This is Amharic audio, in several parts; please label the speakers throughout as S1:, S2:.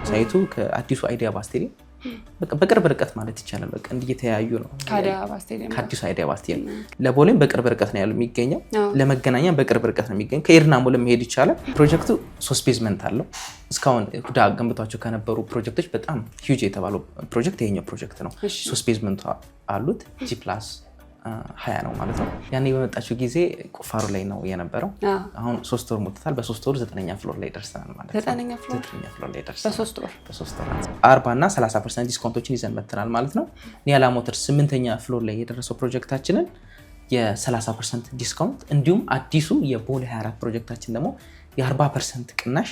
S1: Site ኡ ከአዲሱ አይዲያ ባስ ስቴዲየም በቅርብ ርቀት ማለት ይቻላል። በቃ እንዲህ እየተያዩ ነው። ከአዲሱ አይዲያ ባስ ስቴዲየም ለቦሌም በቅርብ ርቀት ነው ያለው የሚገኘው። ለመገናኛ በቅርብ ርቀት ነው የሚገኘው። ከኤድና ሞልም መሄድ ይቻላል። ፕሮጀክቱ ሶስት basement አለው። እስካሁን ሁዳ ገንብቷቸው ከነበሩ ፕሮጀክቶች በጣም huge የተባለው ፕሮጀክት ይሄኛው ፕሮጀክት ነው። ሶስት basement አሉት። G+20 ነው ማለት ነው። ያኔ በመጣችው ጊዜ ቁፋሮ ላይ ነው የነበረው። አሁን 3 ወር ሞልቶታል። በ3 ወር ዘጠነኛ floor ላይ ደርሰናል ማለት ነው።
S2: ዘጠነኛ
S1: floor ላይ ደርሰናል
S2: በ3 ወር።
S1: በ3 ወር 40 እና 30% discount ኦችን ይዘን መጥተናል ማለት ነው። ኒያላ ሞተር ስምንተኛ floor ላይ የደረሰው ፕሮጀክታችንን የ30% discount እንዲሁም አዲሱ የቦሌ 24 ፕሮጀክታችን ደግሞ የ40% ቅናሽ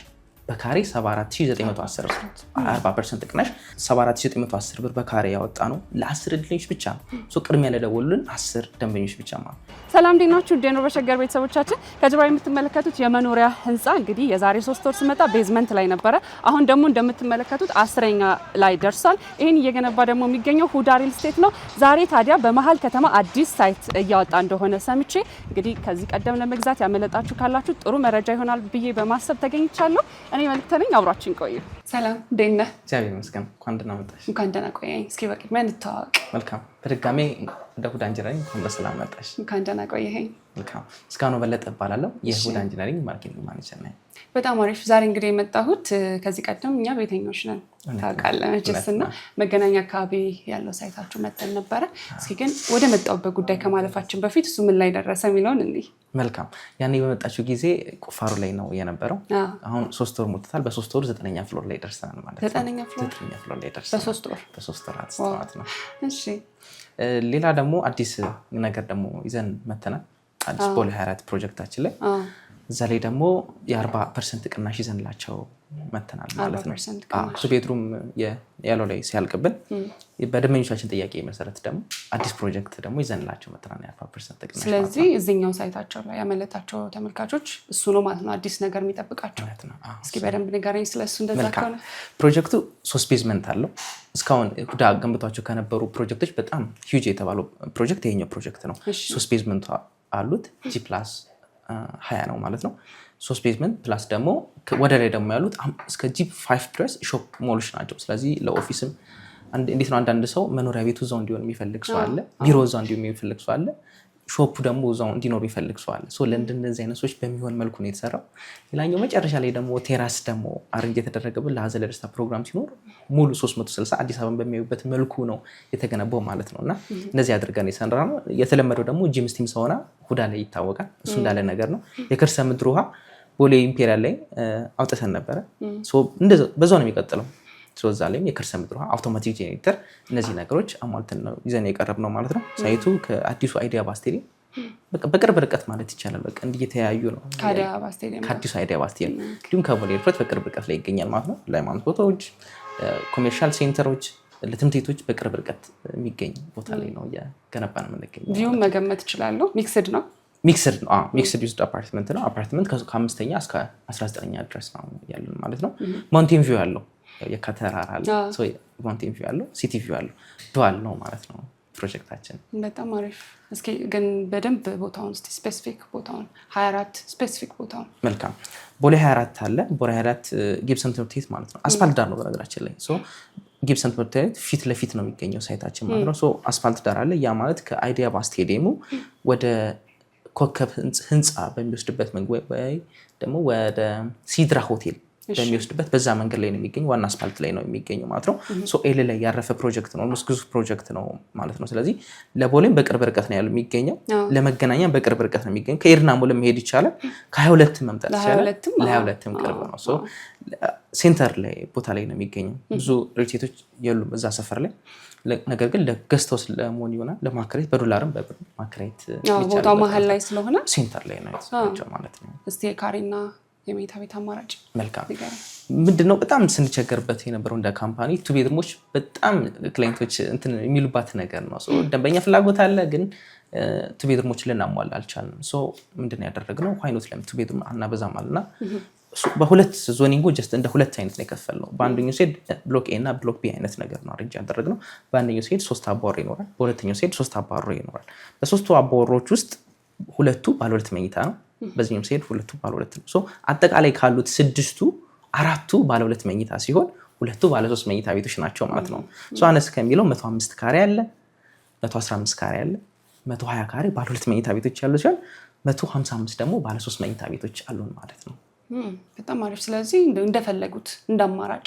S1: በካሬ 74910 ብር፣ 40% ቅናሽ 74910 ብር በካሬ ያወጣ ነው ለ10 እድለኞች ብቻ ነው። ቅድሚያ ለደወሉልን 10 ደንበኞች ብቻ ማለት ነው።
S2: ሰላም፣ እንዴት ናችሁ? ዴኖ በሸገር ቤተሰቦቻችን፣ ከጀርባ የምትመለከቱት የመኖሪያ ህንፃ እንግዲህ የዛሬ 3 ወር ስመጣ basement ላይ ነበረ። አሁን ደግሞ እንደምትመለከቱት 10ኛ ላይ ደርሷል። ይህን እየገነባ ደግሞ የሚገኘው ሁዳ ሪል ስቴት ነው። ዛሬ ታዲያ በመሀል ከተማ አዲስ site እያወጣ እንደሆነ ሰምቼ እንግዲህ ከዚህ ቀደም ለመግዛት ያመለጣችሁ ካላችሁ ጥሩ መረጃ ይሆናል ብዬ በማሰብ ተገኝቻለሁ። እኔ መልክተ ነኝ፣ አብራችን ቆዩ። ሰላም፣ እንዴት ነህ?
S1: እግዚአብሔር ይመስገን። እንኳን ደህና መጣሽ።
S2: እንኳን ደህና ቆየኝ። እስኪ በቅድሚያ እንተዋወቅ።
S1: መልካም። በድጋሜ እንደ ሁዳ ኢንጂነሪንግ እንኳን በሰላም መጣሽ።
S2: እንኳን ደህና ቆየኸኝ።
S1: መልካም። እስካሁን በለጠ እባላለሁ። የሁዳ ኢንጂነሪንግ marketing manager ነኝ።
S2: በጣም አሪፍ። ዛሬ እንግዲህ የመጣሁት ከዚህ ቀደም እኛ ቤተኞች ነን ታውቃለህ መቼስ እና መገናኛ አካባቢ ያለው site ኣችሁ መጥተን ነበረ። እስኪ ግን ወደ መጣሁበት ጉዳይ ከማለፋችን በፊት እሱ ምን ላይ ደረሰ የሚለውን እንይ።
S1: መልካም። ያኔ በመጣችው ጊዜ ቁፋሮ ላይ ነው የነበረው። አሁን 3 ወር ሞልቶታል። በ3 ወር ዘጠነኛ floor ላይ ደርሰናል ማለት ነው።
S2: ዘጠነኛ floor?
S1: ዘጠነኛ floor ላይ ደርሰናል።
S2: በ3 ወር?
S1: በ3 ወር ማለት ነው። ሌላ ደግሞ አዲስ ነገር ደግሞ ይዘን መተናል። አዲስ ቦሌ 24 ፕሮጀክታችን ላይ እዛ ላይ ደግሞ የ40% ቅናሽ ይዘንላቸው መተናል ማለት ነው። Two bedroom ያለው ላይ ሲያልቅብን በደንበኞቻችን ጥያቄ መሰረት ደግሞ አዲስ ፕሮጀክት ደግሞ ይዘንላቸው መተናል የ40% ቅናሽ።
S2: ስለዚህ እዚኛው site ኣቸው ላይ ያመለጣቸው ተመልካቾች እሱ ነው ማለት ነው አዲስ ነገር የሚጠብቃቸው። እስኪ በደንብ ንገረኝ ስለሱ እንደዛ ከሆነ።
S1: ፕሮጀክቱ ሶስት basement አለው። እስካሁን ሁዳ ገንብቷቸው ከነበሩ ፕሮጀክቶች በጣም huge የተባለው ፕሮጀክት ይሄኛው ፕሮጀክት ነው። ሶስት basement አሉት። G+20 ነው ማለት ነው። ሶስት basement plus ደግሞ ወደ ላይ ደግሞ ያሉት እስከ G5 ድረስ shop mall ኦች ናቸው። ስለዚህ ለ office ም እንዴት ነው፣ አንዳንድ ሰው መኖሪያ ቤቱ እዛው እንዲሆን የሚፈልግ ሰው አለ፣ ቢሮ እዛው እንዲሆን የሚፈልግ ሰው አለ፣ shop ኡ ደግሞ እዛው እንዲኖር የሚፈልግ ሰው አለ። ለእንደነዚህ አይነት ሰዎች በሚሆን መልኩ ነው የተሰራው። ሌላኛው መጨረሻ ላይ ደግሞ terrace ደግሞ arrange የተደረገብን ለሀዘን ለደስታ ፕሮግራም ሲኖር ሙሉ 360 አዲስ አበባን በሚያዩበት መልኩ ነው የተገነባው ማለት ነው። እና እንደዚህ አድርገን የሰራ ነው። የተለመደው ደግሞ gym፣ steam፣ sauna ሁዳ ላይ ይታወቃል። እሱ እንዳለ ነገር ነው። የከርሰ ምድር ውሃ ቦሌ ኢምፔሪያል ላይ አውጥተን ነበረ። በዛው ነው የሚቀጥለው። እዛ ላይም የከርሰ ምድር ውሃ፣ automatic generator፣ እነዚህ ነገሮች አሟልተን ነው ይዘን የቀረብነው ማለት ነው። Site ኡ ከአዲሱ አይዲያ ባስ ስቴዲየም በቅርብ ርቀት ማለት ይቻላል። በቃ እንዲህ እየተያዩ ነው። ከአዲሱ አይዲያ ባስ ስቴዲየም እንዲሁም ከቦሌ ኤርፖርት በቅርብ ርቀት ላይ ይገኛል ማለት ነው። ለሃይማኖት ቦታዎች፣ commercial center ኦች፣ ለትምህርት ቤቶች በቅርብ ርቀት የሚገኝ ቦታ ላይ ነው እየገነባ ነው የምንገኘው።
S2: View ም መገመት እችላለሁ። Mixed ነው።
S1: Mixed ነው። Mixed used apartment ነው። አፓርትመንት ከአምስተኛ እስከ 19ኛ ድረስ ነው ያለን ማለት ነው። Mountain view ያለው፣ የካ ተራራ አለ። Mountain view ያለው፣ city view ያለው dual ነው ማለት ነው ፕሮጀክታችን።
S2: በጣም አሪፍ። እስኪ ግን በደንብ ቦታውን እስኪ specific ቦታውን፣ 24 specific ቦታውን።
S1: መልካም። ቦሌ 24 አለ። ቦሌ 24 ጊብሰን ትምህርት ቤት ማለት ነው። አስፋልት ዳር ነው በነገራችን ላይ። ጊብሰን ትምህርት ቤት ፊት ለፊት ነው የሚገኘው site ኣችን ማለት ነው። አስፋልት ዳር አለ። ያ ማለት ከአይዲያ ባስ ስቴዲየሙ ወደ ኮከብ ህንፃ በሚወስድበት መንገድ ወይ ደግሞ ወደ ሲድራ ሆቴል በሚወስድበት በዛ መንገድ ላይ ነው የሚገኘው። ዋና አስፋልት ላይ ነው የሚገኘው ማለት ነው። L ላይ ያረፈ ፕሮጀክት ነው። Almost ግዙፍ ፕሮጀክት ነው ማለት ነው። ስለዚህ ለቦሌም በቅርብ ርቀት ነው ያለው የሚገኘው፣ ለመገናኛ በቅርብ ርቀት ነው የሚገኘው። ከኤድና ሞልም መሄድ ይቻላል። ከ22 መምጣት ይቻላል። ለ22ም ቅርብ ነው። Center ላይ ቦታ ላይ ነው የሚገኘው። ብዙ real estate ኦች የሉም እዛ ሰፈር ላይ። ነገር ግን ለ guest house ለመሆን ይሆናል፣ ለማከራየት በዶላርም በብር ማከራየት።
S2: ቦታው መሀል ላይ ስለሆነ።
S1: Center ላይ ነው ማለት ነው።
S2: እስቲ የካሬና የመኝታ ቤት አማራጭ።
S1: መልካም። ምንድነው በጣም ስንቸገርበት የነበረው እንደ company two bedroom ኦች በጣም client ኦች እንትን የሚሉባት ነገር ነው። ደንበኛ ፍላጎት አለ፣ ግን two bedroom ኦች ልናሟላ አልቻልንም። ምንድነው ያደረግነው? Why not ለምን two bedroom አናበዛም አልና በሁለት zoning ኡ just እንደ ሁለት አይነት ነው የከፈልነው። በአንደኛው side block A እና block B አይነት ነገር ነው arrange ያደረግነው። በአንደኛው side ሶስት አባወራ ይኖራል፣ በሁለተኛው side ሶስት አባወራ ይኖራል። በሶስቱ አባወሮች ውስጥ ሁለቱ ባለ ሁለት መኝታ ነው። በዚህኛውም side ሁለቱ ባለ ሁለት ነው። አጠቃላይ ካሉት ስድስቱ አራቱ ባለ ሁለት መኝታ ሲሆን ሁለቱ ባለ 3 መኝታ ቤቶች ናቸው ማለት ነው። አነስ ከሚለው 105 ካሬ አለ፣ 115 ካሬ አለ፣ 120 ካሬ ባለ 2 መኝታ ቤቶች ያሉ ሲሆን 155 ደግሞ ባለ 3 መኝታ ቤቶች አሉን ማለት ነው።
S2: በጣም አሪፍ። ስለዚህ እንደፈለጉት እንዳማራጭ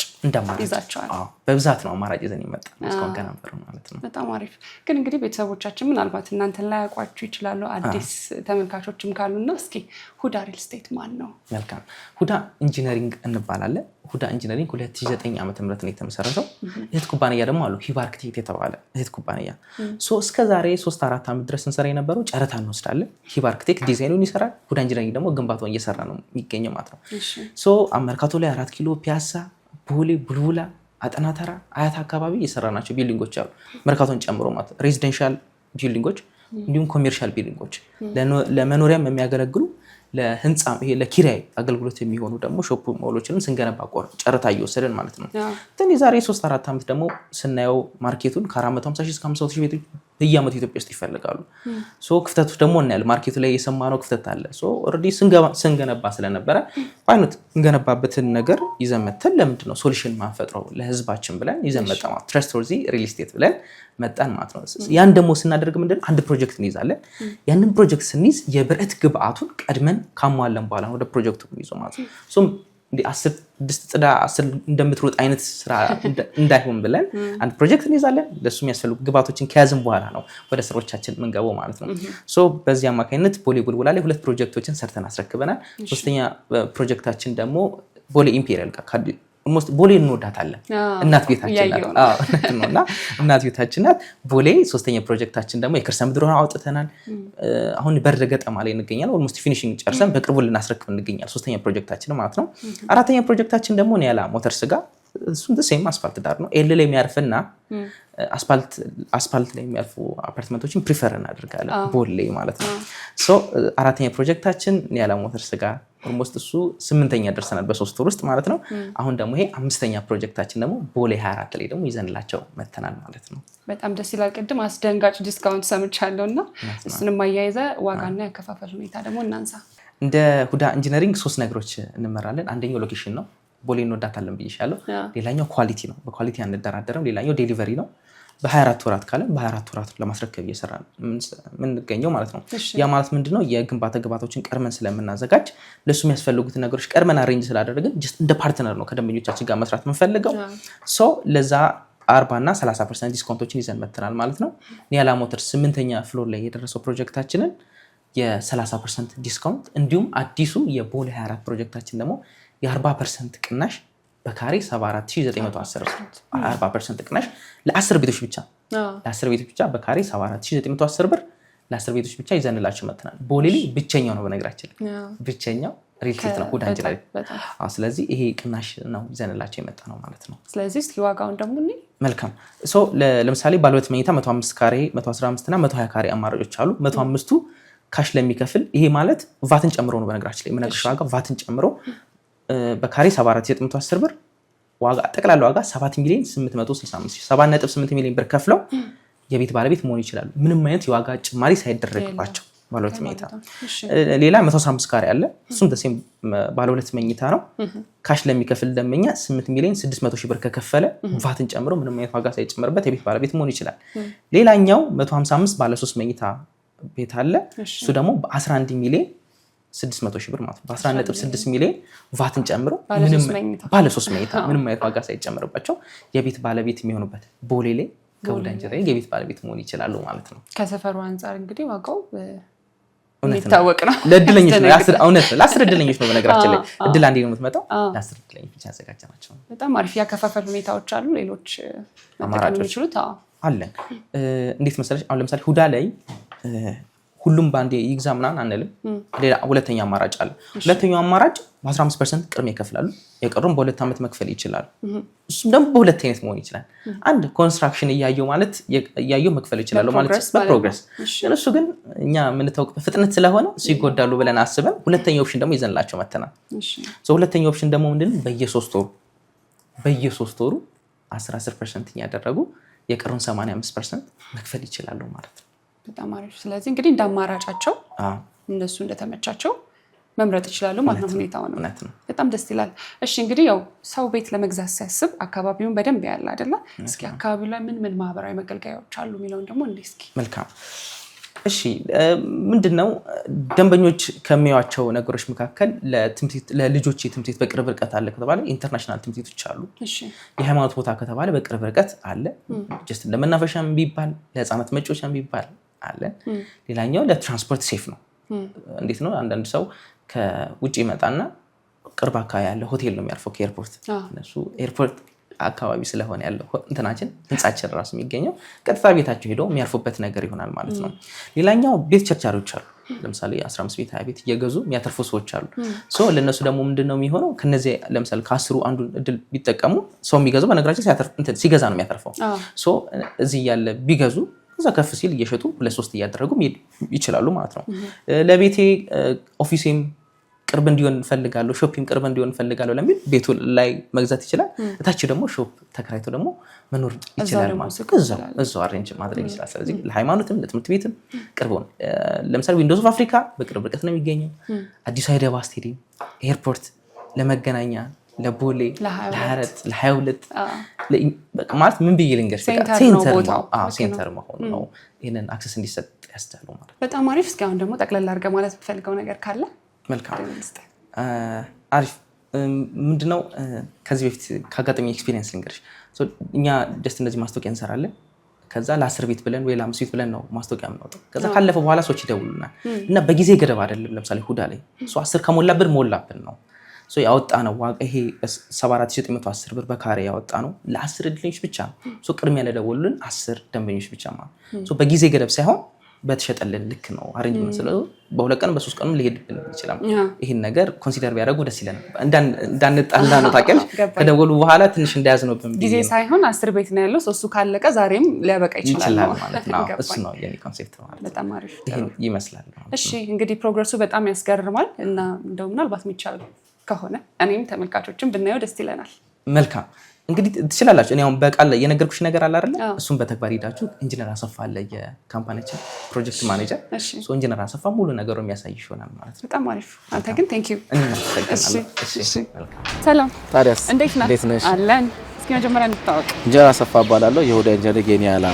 S2: ይዛቸዋል።
S1: በብዛት ነው አማራጭ ይዘን የመጣ እስካሁን ከነበሩ ማለት ነው።
S2: በጣም አሪፍ። ግን እንግዲህ ቤተሰቦቻችን ምናልባት እናንተን ላያውቋችሁ ይችላሉ፣ አዲስ ተመልካቾችም ካሉና እስኪ ሁዳ ሪል ስቴት ማን ነው?
S1: መልካም። ሁዳ ኢንጂነሪንግ እንባላለን። ሁዳ ኢንጂነሪንግ 2009 ዓ.ም ነው የተመሰረተው። እህት ኩባንያ ደግሞ አሉ፣ ሂባ አርክቴክት የተባለ እህት ኩባንያ። እስከ ዛሬ 3-4 ዓመት ድረስ ስንሰራ የነበረው ጨረታ እንወስዳለን። ሂባ አርክቴክት ዲዛይኑን ይሰራል፣ ሁዳ ኢንጂነሪንግ ደግሞ ግንባታውን እየሰራ ነው የሚገኘው ማለት ነው። መርካቶ ላይ 4 ኪሎ፣ ፒያሳ፣ ቦሌ፣ ቡልቡላ፣ አጠናተራ፣ አያት አካባቢ የሰራናቸው building ኦች አሉ፣ መርካቶን ጨምሮ ማለት ነው። Residential building ኦች እንዲሁም commercial building ኦች ለመኖሪያም የሚያገለግሉ ለህንፃ ይሄ ለኪራይ አገልግሎት የሚሆኑ ደግሞ shop mall ኦችንም ስንገነባ ጨረታ እየወሰድን ማለት ነው። ግን የዛሬ 3-4 ዓመት ደግሞ ስናየው market ኡን ከ450 ሺህ እስከ 500 ሺህ ቤቶች በየዓመቱ ኢትዮጵያ ውስጥ ይፈልጋሉ። ክፍተቱ ደግሞ እናያለን። Market ኡ ላይ የሰማነው ክፍተት አለ። Already ስንገነባ ስለነበረ why not እንገነባበትን ነገር ይዘን መተን ለምንድን ነው solution ማንፈጥረው ለህዝባችን ብለን ይዘን መጣ ማለት trustworthy real estate ብለን መጣን ማለት ነው። ያን ደግሞ ስናደርግ ምንድን አንድ ፕሮጀክት እንይዛለን። ያንን ፕሮጀክት ስንይዝ የብረት ግብአቱን ቀድመን ካሟለን በኋላ ወደ ፕሮጀክቱ ይዞ ማለት ነው። 10 ድስት ጥዳ 10 እንደምትሮጥ አይነት ስራ እንዳይሆን ብለን አንድ ፕሮጀክት እንይዛለን። ለሱ የሚያስፈልጉ ግብአቶችን ከያዝን በኋላ ነው ወደ ስራዎቻችን የምንገባው ማለት ነው። በዚህ አማካኝነት ቦሌ ቡልቡላ ላይ 2 ፕሮጀክቶችን ሰርተን አስረክበናል። ሶስተኛ ፕሮጀክታችን ደግሞ ቦሌ ኢምፔሪያል ጋር ቦሌ እንወዳታለን፣ እናት ቤታችን ናት እና እናት ቤታችን ናት ቦሌ። ሶስተኛ ፕሮጀክታችን ደግሞ የከርሰ ምድር ውሃ አውጥተናል። አሁን በር ገጠማ ላይ እንገኛለን። Almost finishing ጨርሰን በቅርቡ ልናስረክብ እንገኛለን። ሶስተኛ ፕሮጀክታችን ማለት ነው። አራተኛ ፕሮጀክታችን ደግሞ ኒያላ ሞተርስ ጋር እሱም same አስፋልት ዳር ነው። L ላይ የሚያርፍና አስፋልት ላይ የሚያርፉ አፓርትመንቶችን prefer እናደርጋለን ቦሌ ማለት ነው። አራተኛ ፕሮጀክታችን ኒያላ ሞተርስ ጋር almost እሱ 8ኛ ደርሰናል በ3 ወር ውስጥ ማለት ነው። አሁን ደግሞ ይሄ 5ኛ ፕሮጀክታችን ደግሞ ቦሌ 24 ላይ ደግሞ ይዘንላቸው መተናል ማለት ነው።
S2: በጣም ደስ ይላል። ቅድም አስደንጋጭ discount ሰምቻለሁ እና እሱንም አያይዘ ዋጋና ያከፋፈል ሁኔታ ደግሞ እናንሳ።
S1: እንደ ሁዳ ኢንጂነሪንግ 3 ነገሮች እንመራለን። አንደኛው location ነው፣ ቦሌ እንወዳታለን ብዬሻለሁ። ሌላኛው quality ነው፣ በ quality አንደራደርም። ሌላኛው delivery ነው። በ24 ወራት ካለ በ24 ወራት ለማስረከብ እየሰራ የምንገኘው ማለት ነው። ያ ማለት ምንድነው? የግንባታ ግብአቶችን ቀድመን ስለምናዘጋጅ ለሱ የሚያስፈልጉትን ነገሮች ቀድመን arrange ስላደረግን just እንደ partner ነው ከደንበኞቻችን ጋር መስራት የምንፈልገው። ለዛ 40 እና 30% discount ኦችን ይዘን መተናል ማለት ነው። ኒያላ ሞተር 8ኛ floor ላይ የደረሰው ፕሮጀክታችንን የ30% discount እንዲሁም አዲሱ የቦሌ 24 ፕሮጀክታችን ደግሞ የ40% ቅናሽ በካሬ 74910 40% ቅናሽ ለ10 ቤቶች ብቻ ለ10 ቤቶች ብቻ በካሬ 74910 ብር ለ10 ቤቶች ብቻ ይዘንላቸው መጥተናል። ቦሌ ላይ ብቸኛው ነው፣ በነገራችን ላይ ብቸኛው ሪል ስቴት ነው ሁዳ ኢንጂነሪንግ። ስለዚህ ይሄ ቅናሽ ነው ይዘንላቸው የመጣ ነው ማለት ነው።
S2: ስለዚህ እስኪ ዋጋውን ደግሞ
S1: መልካም። ለምሳሌ ባለ 2 መኝታ 105 ካሬ፣ 115 እና 120 ካሬ አማራጮች አሉ። 105ቱ cash ለሚከፍል ይሄ ማለት ቫትን ጨምሮ ነው። በነገራችን ላይ የምነግርሽ ዋጋ ቫትን ጨምሮ በካሬ 74910 ብር ዋጋ ጠቅላላ ዋጋ 7,865,000 7.8 ሚሊዮን ብር ከፍለው የቤት ባለቤት መሆን ይችላሉ። ምንም አይነት የዋጋ ጭማሪ ሳይደረግባቸው ባለ 2 መኝታ። ሌላ 115 ካሬ አለ። እሱም the same ባለ 2 መኝታ ነው። Cash ለሚከፍል ደንበኛ 8,600,000 ብር ከከፈለ ቫትን ጨምሮ ምንም አይነት ዋጋ ሳይጨምርበት የቤት ባለቤት መሆን ይችላል። ሌላኛው 155 ባለ 3 መኝታ ቤት አለ። እሱ ደግሞ በ11,600,000 ብር ማለት ነው። በ11.6 ሚሊዮን ቫትን ጨምሮ ባለ 3 መኝታ ምንም አይነት ዋጋ ሳይጨምርባቸው የቤት ባለቤት የሚሆኑበት ቦሌ ላይ ከሁዳ ኢንጂነሪንግ የቤት ባለቤት መሆን ይችላሉ ማለት ነው።
S2: ከሰፈሩ አንጻር እንግዲህ ዋጋው የሚታወቅ ነው።
S1: ለእድለኞች ነው። እውነት ነው። ለ10 እድለኞች ነው። በነገራችን ላይ እድል አንዴ ነው የምትመጣው። ለ10 እድለኞች ብቻ ያዘጋጀናቸው።
S2: በጣም አሪፍ ያከፋፈል ሁኔታዎች አሉ። ሌሎች መጠቀም የሚችሉት
S1: አለን። እንዴት መሰለሽ፣ አሁን ለምሳሌ ሁዳ ላይ ሁሉም ባንዴ ይግዛ ምናምን አንልም። ሌላ ሁለተኛ አማራጭ አለ። ሁለተኛው አማራጭ በ15% ቅድሚያ ይከፍላሉ። የቀሩም በ2 ዓመት መክፈል ይችላሉ። እሱም ደግሞ በሁለት አይነት መሆን ይችላል። አንድ construction እያየው ማለት እያየው መክፈል ይችላሉ ማለት በ progress እሱ ግን እኛ የምንታወቅበት ፍጥነት ስለሆነ እሱ ይጎዳሉ ብለን አስበን ሁለተኛው option ደግሞ ይዘንላቸው መተናል። ሁለተኛው option ደግሞ ምንድነው? በየሶስት ወሩ 10% እያደረጉ የቀሩን 85% መክፈል ይችላሉ ማለት ነው።
S2: በጣም አሪፍ። ስለዚህ እንግዲህ እንዳማራጫቸው እነሱ እንደተመቻቸው መምረጥ ይችላሉ ማለት ነው። ሁኔታው ነው።
S1: እውነት ነው።
S2: በጣም ደስ ይላል። እሺ፣ እንግዲህ ያው ሰው ቤት ለመግዛት ሲያስብ አካባቢውን በደንብ ያያል አይደለ? እስኪ አካባቢው ላይ ምን ምን ማህበራዊ መገልገያዎች አሉ የሚለውን ደግሞ እንዴ እስኪ።
S1: መልካም፣ እሺ፣ ምንድን ነው፣ ደንበኞች ከሚያዩዋቸው ነገሮች መካከል ለልጆች የትምህርት ቤት በቅርብ ርቀት አለ ከተባለ international ትምህርት ቤቶች አሉ። የሃይማኖት ቦታ ከተባለ በቅርብ ርቀት አለ። Just ለመናፈሻም ቢባል፣ ለህፃናት መጫወቻም ቢባል አለ። ሌላኛው ለትራንስፖርት safe ነው። እንዴት ነው፣ አንዳንድ ሰው ከውጭ ይመጣና ቅርብ አካባቢ ያለ ሆቴል ነው የሚያርፈው ከ airport። እነሱ airport አካባቢ ስለሆነ ያለው እንትናችን ህንጻችን ራሱ የሚገኘው ቀጥታ ቤታቸው ሄደው የሚያርፉበት ነገር ይሆናል ማለት ነው። ሌላኛው ቤት ቸርቻሪዎች አሉ። ለምሳሌ 15 ቤት፣ 20 ቤት እየገዙ የሚያተርፉ ሰዎች አሉ። So ለእነሱ ደግሞ ምንድን ነው የሚሆነው? ከነዚህ ለምሳሌ ከ10ሩ አንዱን እድል ቢጠቀሙ፣ ሰው የሚገዛው በነገራችን ሲገዛ ነው የሚያተርፈው። So እዚህ እያለ ቢገዙ እዛ ከፍ ሲል እየሸጡ ሁለት ሶስት እያደረጉ መሄድ ይችላሉ ማለት ነው። ለቤቴ office ኤም ቅርብ እንዲሆን እፈልጋለሁ፣ shop ኤም ቅርብ እንዲሆን እፈልጋለሁ ለሚል ቤቱ ላይ መግዛት ይችላል። እታች ደግሞ shop ተከራይቶ ደግሞ መኖር ይችላል ማለት ነው። እዛው arrange ማድረግ ይችላል። ስለዚህ ለሃይማኖትም ለትምህርት ቤትም ቅርብ ነው። ለምሳሌ Windows of Africa በቅርብ ርቀት ነው የሚገኘው። አዲሱ አይደባ ስቴዲየም፣ airport፣ ለመገናኛ፣ ለቦሌ፣ ለ22 ማለት ምን ብዬ ልንገርሽ፣ center መሆኑ ነው ይህንን access እንዲሰጥ ያስቻለው ማለት ነው።
S2: በጣም አሪፍ። እስኪ አሁን ደግሞ ጠቅለል አድርገህ ማለት የምትፈልገው ነገር ካለ።
S1: መልካም፣ አሪፍ። ምንድነው፣ ከዚህ በፊት ካጋጠመኝ experience ልንገርሽ። እኛ just እንደዚህ ማስታወቂያ እንሰራለን። ከዛ ለ10 ቤት ብለን ወይ ለ5 ቤት ብለን ነው ማስታወቂያ የምናወጣው። ከዛ ካለፈ በኋላ ሰዎች ይደውሉናል እና በጊዜ ገደብ አይደለም። ለምሳሌ ሁዳ ላይ 10 ከሞላብን ሞላብን ነው። ያወጣነው ዋጋ ይሄ 74,910 ብር በካሬ ያወጣነው ለ10 እድለኞች ብቻ ነው። ቅድሚያ ለደወሉልን 10 ደንበኞች ብቻ ማለት በጊዜ ገደብ ሳይሆን በተሸጠልን ልክ ነው arrange መስለው በ2 ቀን በ3 ቀኑ ሊሄድብን ይችላል። ይህን ነገር consider ቢያደርጉ ደስ ይለናል። እንዳንጣላ ነው ታውቂያለሽ። ከደወሉ በኋላ ትንሽ እንዳያዝነብን
S2: ጊዜ ሳይሆን 10 ቤት ነው ያለው። እሱ ካለቀ ዛሬም ሊያበቃ ይችላል
S1: ማለት ነው። እሱ ነው የኔ concept ማለት።
S2: በጣም አሪፍ።
S1: ይህን ይመስላል።
S2: እሺ፣ እንግዲህ progress ኡ በጣም ያስገርማል እና እንደው ምናልባት የሚቻል ከሆነ እኔም ተመልካቾችን ብናየው ደስ ይለናል።
S1: መልካም፣ እንግዲህ ትችላላችሁ። እኔ አሁን በቃል የነገርኩሽ ነገር አለ አይደለ? እሱን በተግባር ሄዳችሁ ኢንጂነር አሰፋ አለ፣ የ company ያችን project manager። ኢንጂነር አሰፋ ሙሉ ነገሩ የሚያሳይሽ ይሆናል ማለት ነው።
S2: በጣም አሪፍ። አንተ ግን thank you።
S1: እናመሰግናለን።
S2: ሰላም።
S3: ታዲያስ።
S2: እንዴት ነህ?
S3: እንዴት ነሽ?
S2: አለን። እስኪ መጀመሪያ እንተዋወቅ።
S3: ኢንጂነር አሰፋ እባላለሁ። የሁዳ ኢንጂነሪንግ የኒያላ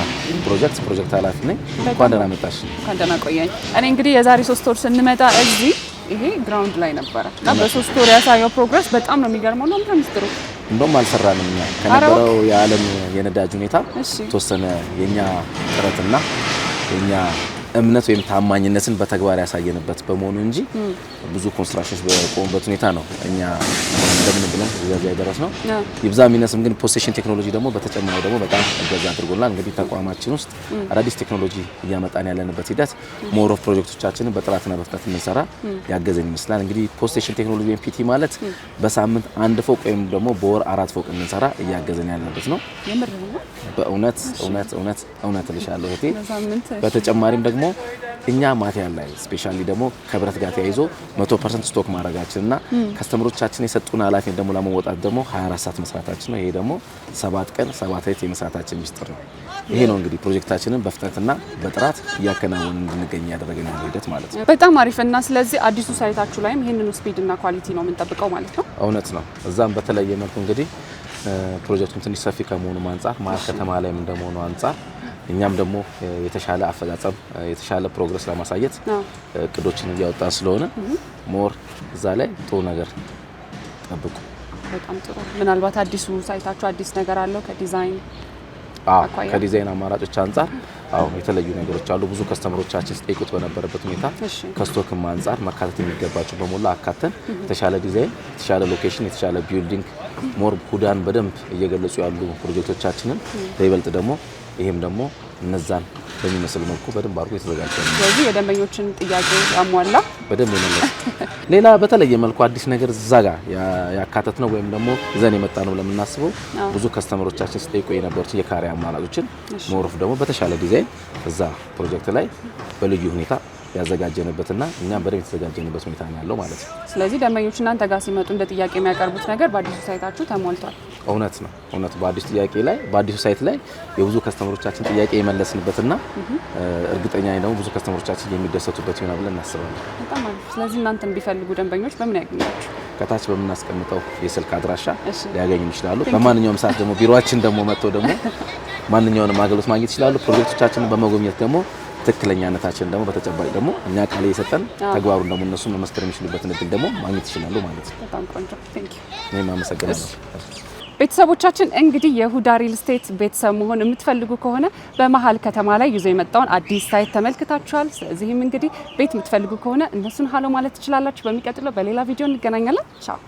S3: ፕሮጀክት ፕሮጀክት ኃላፊ ነኝ። እንኳን ደህና መጣሽ።
S2: እንኳን ደህና ቆየኝ። እኔ እንግዲህ የዛሬ 3 ወር ስንመጣ እዚህ ይሄ ground ላይ ነበረ እና በ3 ወር ያሳየው progress በጣም ነው የሚገርመው። ነው ምንድን ነው ሚስጥሩ?
S3: እንደውም አልሰራንም እኛ። ከነበረው የዓለም የነዳጅ ሁኔታ የተወሰነ የኛ ጥረትና የኛ እምነት ወይም ታማኝነትን በተግባር ያሳየንበት በመሆኑ እንጂ ብዙ construction ኖች በቆሙበት ሁኔታ ነው እኛ እንደምን ብለን እዚያ የደረስነው። ይብዛ የሚነስም ግን post-tension ቴክኖሎጂ ደግሞ በተጨማሪ ደግሞ በጣም እገዛ አድርጎልናል። እንግዲህ ተቋማችን ውስጥ አዳዲስ ቴክኖሎጂ እያመጣን ያለንበት ሂደት more of ፕሮጀክቶቻችንን በጥራትና በፍጥነት እንሰራ ያገዘን ይመስላል። እንግዲህ post-tension ቴክኖሎጂ ወይም PT ማለት በሳምንት አንድ ፎቅ ወይም ደግሞ በወር አራት ፎቅ እንሰራ እያገዘን ያለበት ነው።
S2: የምር ነው?
S3: በእውነት እውነት እውነት እውነት እልሻለሁ እህቴ።
S2: በሳምንት
S3: በተጨማሪም ደግሞ እኛ material ላይ specially ደግሞ ከብረት ጋር ተያይዞ 100% stock ማድረጋችን እና customer ኦቻችን የሰጡን ኃላፊነት ደግሞ ለመወጣት ደግሞ 24 ሰዓት መስራታችን ነው። ይሄ ደግሞ 7 ቀን 7 ሌሊት የመስራታችን ሚስጥር ነው። ይሄ ነው እንግዲህ ፕሮጀክታችንን በፍጥነትና በጥራት እያከናወንን እንድንገኝ ያደረገን ያለው ሂደት ማለት ነው።
S2: በጣም አሪፍ። እና ስለዚህ አዲሱ site ኣችሁ ላይም ይህንኑ speed እና quality ነው የምንጠብቀው ማለት ነው።
S3: እውነት ነው። እዛም በተለየ መልኩ እንግዲህ ፕሮጀክቱም ትንሽ ሰፊ ከመሆኑ አንጻር፣ መሀል ከተማ ላይም እንደመሆኑ አንጻር እኛም ደግሞ የተሻለ አፈጻጸም፣ የተሻለ progress ለማሳየት እቅዶችን እያወጣን ስለሆነ more እዛ ላይ ጥሩ ነገር ጠብቁ።
S2: በጣም ጥሩ። ምናልባት አዲሱ site ኣችሁ አዲስ ነገር አለው ከዲዛይን አኳያ?
S3: ከዲዛይን አማራጮች አንጻር አዎ፣ የተለዩ ነገሮች አሉ። ብዙ customer ኦቻችን ሲጠይቁት በነበረበት ሁኔታ ከ stock ም አንጻር መካተት የሚገባቸው በሞላ አካተን የተሻለ ዲዛይን፣ የተሻለ location፣ የተሻለ building፣ more ሁዳን በደንብ እየገለጹ ያሉ ፕሮጀክቶቻችንን በይበልጥ ደግሞ ይሄም ደግሞ እነዛን በሚመስል መልኩ በደንብ አድርጎ የተዘጋጀ ነው።
S2: ስለዚህ የደንበኞችን ጥያቄ ያሟላ
S3: በደንብ የመለሰ፣ ሌላ በተለየ መልኩ አዲስ ነገር እዛ ጋር ያካተትነው ወይም ደግሞ ይዘን የመጣነው ለምናስበው ብዙ customer ኦቻችን ሲጠይቁ የነበሩትን የካሬ አማራጮችን more of ደግሞ በተሻለ ዲዛይን እዛ ፕሮጀክት ላይ በልዩ ሁኔታ ያዘጋጀንበትና እኛም በደንብ የተዘጋጀንበት ሁኔታ ነው ያለው ማለት ነው።
S2: ስለዚህ ደንበኞች እናንተ ጋር ሲመጡ እንደ ጥያቄ የሚያቀርቡት ነገር በአዲሱ site ኣችሁ ተሟልቷል።
S3: እውነት ነው። እውነት በአዲሱ ጥያቄ ላይ በአዲሱ site ላይ የብዙ customer ኦቻችን ጥያቄ የመለስንበትና እርግጠኛ ነኝ ደግሞ ብዙ customer ኦቻችን የሚደሰቱበት ይሆናል ብለን እናስባለን።
S2: በጣም አሪፍ። ስለዚህ እናንተን ቢፈልጉ ደንበኞች በምን ያገኟችሁ?
S3: ከታች በምናስቀምጠው የስልክ አድራሻ ሊያገኙ ይችላሉ። በማንኛውም ሰዓት ደግሞ ቢሮአችን ደግሞ መጥተው ደግሞ ማንኛውንም አገልግሎት ማግኘት ይችላሉ። ፕሮጀክቶቻችንን በመጎብኘት ደግሞ ትክክለኛነታችንን ደግሞ በተጨባጭ ደግሞ እኛ ቃል እየሰጠን ተግባሩን ደግሞ እነሱ መመስከር የሚችሉበትን እድል ደግሞ ማግኘት ይችላሉ ማለት ነው።
S2: በጣም ቆንጆ። Thank you።
S3: እኔም አመሰግናለሁ።
S2: ቤተሰቦቻችን እንግዲህ የሁዳ ሪል ስቴት ቤተሰብ መሆን የምትፈልጉ ከሆነ በመሀል ከተማ ላይ ይዞ የመጣውን አዲስ site ተመልክታችኋል። ስለዚህም እንግዲህ ቤት የምትፈልጉ ከሆነ እነሱን ሀሎ ማለት ትችላላችሁ። በሚቀጥለው በሌላ ቪዲዮ እንገናኛለን። ቻው።